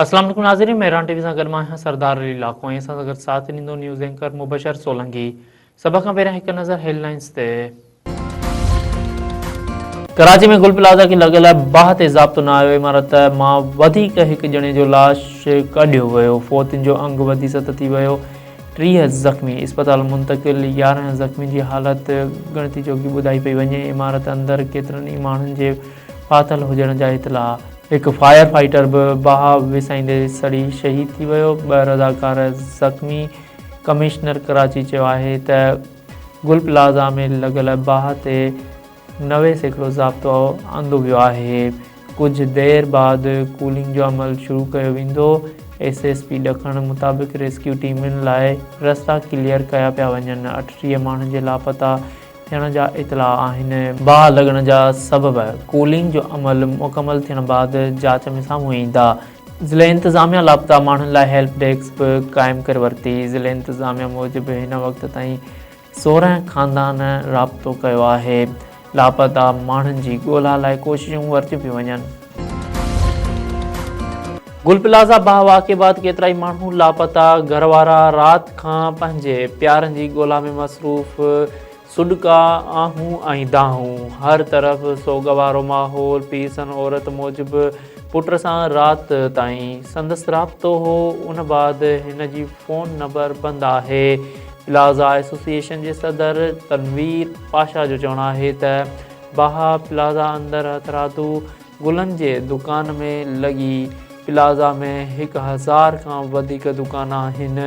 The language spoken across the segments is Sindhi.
اسلام عليڪم ناظرين مهراڻ ٽي وي سان گڏ مان آهيان سردار علي لاکو ۽ اسان سان گڏ ساٿ ڏيندو نيوز اينڪر مبشر سولنگي سڀ کان پهريان هڪ نظر هيڊ لائنز تي. ڪراچي ۾ گل پلازا کي لڳل باهه تي ضابطو نه آيو، عمارت مان وڌيڪ هڪ ڄڻي جو لاش ڪڍيو ويو، فوتين جو انگ وڌي ست ٿي ويو، 30 زخمي اسپتال منتقل، 11 زخمين جي حالت ڳڻتي جوڳي ٻڌائي پئي وڃي، عمارت اندر ڪيترن ئي ماڻهن جي ڦاٿل هجڻ جا اطلاع. هڪ فائر فائٽر به باهه وسائيندي سڙي شهيد ٿي ويو، ٻه رضاڪار زخمي، ڪمشنر ڪراچي چيو آهي ته گل پلازا ۾ لڳل باهه تي 90% ضابطو آندو ويو آهي، ڪجهه دير بعد ڪولنگ جو عمل شروع ڪيو ويندو، ايس ايس پي ڏکڻ مطابق ريسڪيو ٽيمن لاء رستا ڪليئر ڪيا پيا وڃن، 38 ماڻهن جي لاپتا ٿيڻ جا اطلاع آهن. باهه لڳڻ جا سبب ڪولنگ جو عمل مڪمل ٿيڻ بعد جاچ ۾ سامهون ايندا. ضلعي انتظاميا لاپتا ماڻهن لاء هيلپ ڊيسڪ به قائم ڪري ورتي. ضلعي انتظاميا موجب هن وقت تائين 16 خاندان رابطو ڪيو آهي. لاپتا ماڻهن جي ڳولا لاء ڪوششون ورتيون پيون وڃن. گل پلازا باهه واقعي بعد ڪيترائي ماڻهو لاپتا، گهر وارا رات کان پنهنجي پيارن جي ڳولا ۾ مصروف، سڏڪا، آهون ۽ دانهون، هر طرف سوڳ وارو ماحول، پيرسن عورت موجب پٽ سان رات تائين سندس رابطو هو، ان بعد هن جي فون نمبر بند آهي، پلازا ايسوسيئيشن جي صدر تنوير پاشا جو چوڻ آهي ته باهه پلازا اندر هٿرادو گلن جي دڪان ۾ لڳي، پلازا ۾ 1000 کان وڌيڪ دڪان آهن.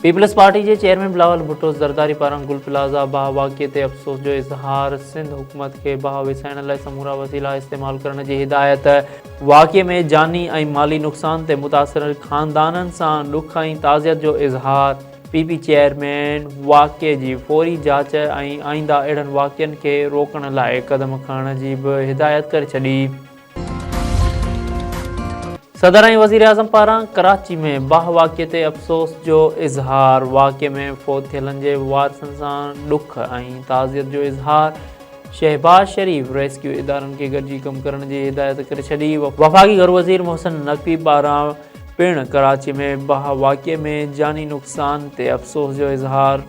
پيپلز پارٽي جي چيئرمين بلاول ڀٽو زرداري پاران گل پلازا باهه واقعي تي افسوس جو اظهار، سنڌ حڪومت کي باهه وسائڻ لاء سمورا وسيلا استعمال ڪرڻ جي هدايت، واقعي ۾ جاني ۽ مالي نقصان تي متاثر خاندانن سان ڏک ۽ تعزيت جو اظهار. پي پي چيئرمين واقعي جي فوري جاچ ۽ آئنده اهڙن واقعن کي روڪڻ لاء قدم کڻڻ جي به هدايت ڪري ڇڏي. صدر ۽ وزيراعظم پاران ڪراچي ۾ باهه واقعي تي افسوس جو اظهار، واقعي ۾ فوت ٿيلن جي وارثن سان ڏک ۽ تعزيت جو اظهار، شهباز شريف ريسڪيو ادارن کي گڏجي ڪم ڪرڻ جي هدايت ڪري ڇڏي. وفاقي گهرو وزير محسن نقوي پاران پڻ ڪراچي ۾ باهه واقعي ۾ جاني نقصان تي افسوس جو اظهار.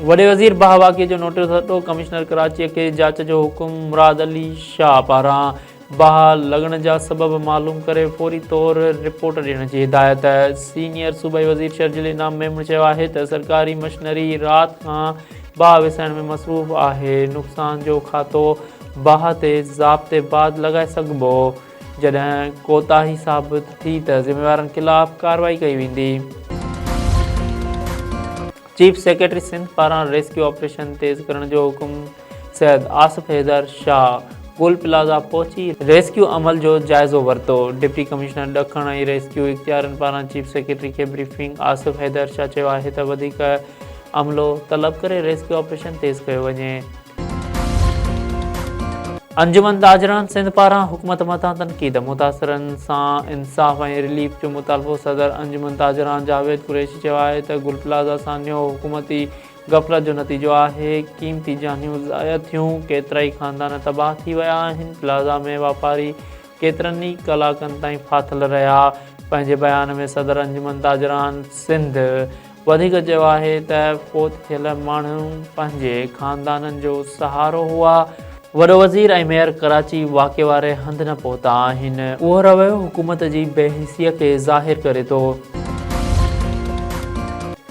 وڏي وزير باهه واقعي جو نوٽيس ورتو، ڪمشنر ڪراچي کي جاچ جو حڪم، مراد علي شاهه پاران باهه لڳڻ جا سبب معلوم ڪري فوري طور رپورٽ ڏيڻ جي هدايت. سينيئر صوبائي وزير شرجيل انعام ميمڻ چيو آهي ته سرڪاري مشنري رات کان باهه وسائڻ ۾ مصروف آهي، نقصان جو کاتو باهه تي ضابطي بعد لڳائي سگهبو، جڏهن ڪوتاهي ثابت ٿي ته ذميوارن خلاف ڪارروائي ڪئي ويندي. چيف سيڪريٽري سنڌ پاران ريسڪيو آپريشن تيز ڪرڻ جو حڪم، سيد آصف حيدر شاهه گل پلازا پهچي ريسڪيو عمل جو جائزو ورتو، ڊپٽي ڪمشنر ڏکڻ ۽ ريسڪيو اختيارين پاران چيف سيڪريٽري کي بريفنگ، آصف حيدر شاهه چيو آهي ته وڌيڪ عملو طلب ڪري ريسڪيو آپريشن تيز ڪيو وڃي. انجمن تاجران سنڌ پاران حڪومت مٿان تنقيد، متاثرن سان انصاف ۽ رليف جو مطالبو، صدر انجمن تاجران جاويد قريشي چيو آهي ته گل پلازا سانحو حڪومتي غفلت جو نتيجو آهي، قيمتي جانيون ضايع ٿيون، ڪيترائي خاندان تباهه ٿي ويا آهن، پلازا ۾ واپاري ڪيترن ئي ڪلاڪن تائين ڦاٿل رهيا، پنهنجي بيان ۾ صدر انجمن تاجران سنڌ وڌيڪ چيو آهي ته فوت ٿيل ماڻهو پنهنجي خاندانن جو سهارو هئا، وڏو وزير ۽ ميئر ڪراچي واقعي واري هنڌ نه پهتا آهن، اهو رويو حڪومت جي بي حسي کي ظاهر ڪري ٿو.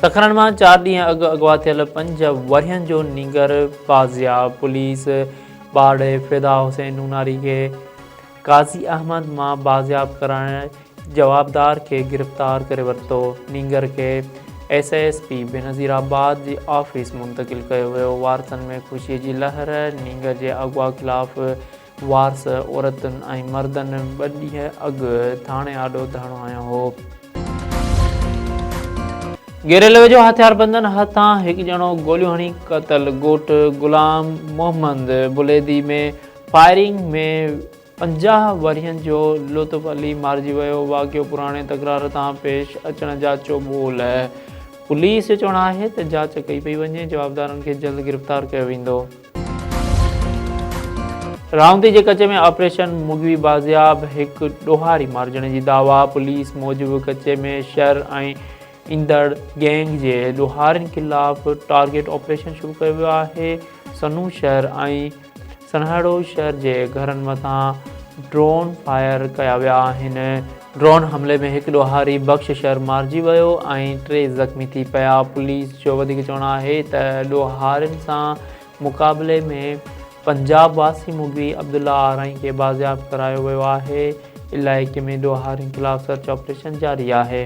سکرن مان چار ڏينهن اڳ اغوا ٿيل پنج ورهين جو نينگر بازياب، پوليس ٻارڙي فدا حسين نوناري کي قاضي احمد مان بازياب ڪرائڻ جوابدار کي گرفتار ڪري ورتو، نينگر کي ايس ايس پي بينظير آباد جي آفيس منتقل ڪيو ويو، وارثن ۾ خوشي جي لهر، نينگر جي اغوا خلاف وارث عورتن ۽ مردن ٻه ڏينهن اڳ ٿاڻي آڏو ڌرڻو هنيو هو. ڳيريلوي ويجهو هٿياربندن هٿان هڪ ڄڻو گوليون هڻي قتل، ڳوٺ غلام محمد بليدي ۾ فائرنگ ۾ 50 ورهين جو لطف علي مارجي ويو، واقعو پراڻي تڪرار تان پيش اچڻ جا چوٻول، پوليس جو چوڻ آهي ته جاچ ڪئي پئي وڃي، جوابدارن کي جلد گرفتار ڪيو ويندو. رائوندي جي ڪچي ۾ آپريشن مغوي بازياب، هڪ ڏوهاري مارجڻ جي دعويٰ، پوليس موجب ڪچي ۾ شھر ۽ ايندڙ گينگ جي ڏوهارين خلاف ٽارگيٽ آپريشن شروع ڪيو ويو آهي، سنو شهر ۽ سنهڙو شهر جي گهرن مٿان ڊرون فائر ڪيا ويا آهن، ڊرون حملي ۾ هڪ ڏوهاري بخش شهر مارجي ويو ۽ ٽي زخمي ٿي پيا، پوليس جو وڌيڪ چوڻ آهي ته ڏوهارين سان مقابلي ۾ پنجاب واسي مغوي عبدالله آرائين کي بازياب ڪرايو ويو آهي، علائقي ۾ ڏوهارين خلاف سرچ آپريشن جاري آهي.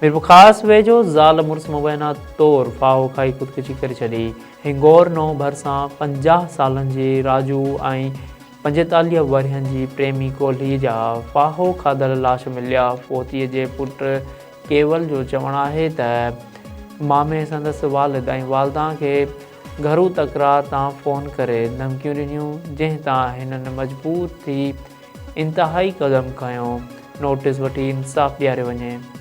ميرپورخاص ويجهو زال مڙس مبينا طور ڦاهو کائي خودڪشي ڪري ڇڏي. هنگور نو ڀرسان 50 سالن جي راجو ۽ 45 ورهين جي پريمي ڪولهي جا ڦاهو کاڌل لاش مليا. فوتي جي پٽ ڪيول جو چوڻ آهي ته مامي سندس والد ۽ والده کي گهرو تڪرار تان فون ڪري ڌمڪيون ڏنيون، جنهن تان هنن مجبور ٿي انتهائي قدم کنيو، نوٽيس وٺي انصاف ڏياريو وڃي.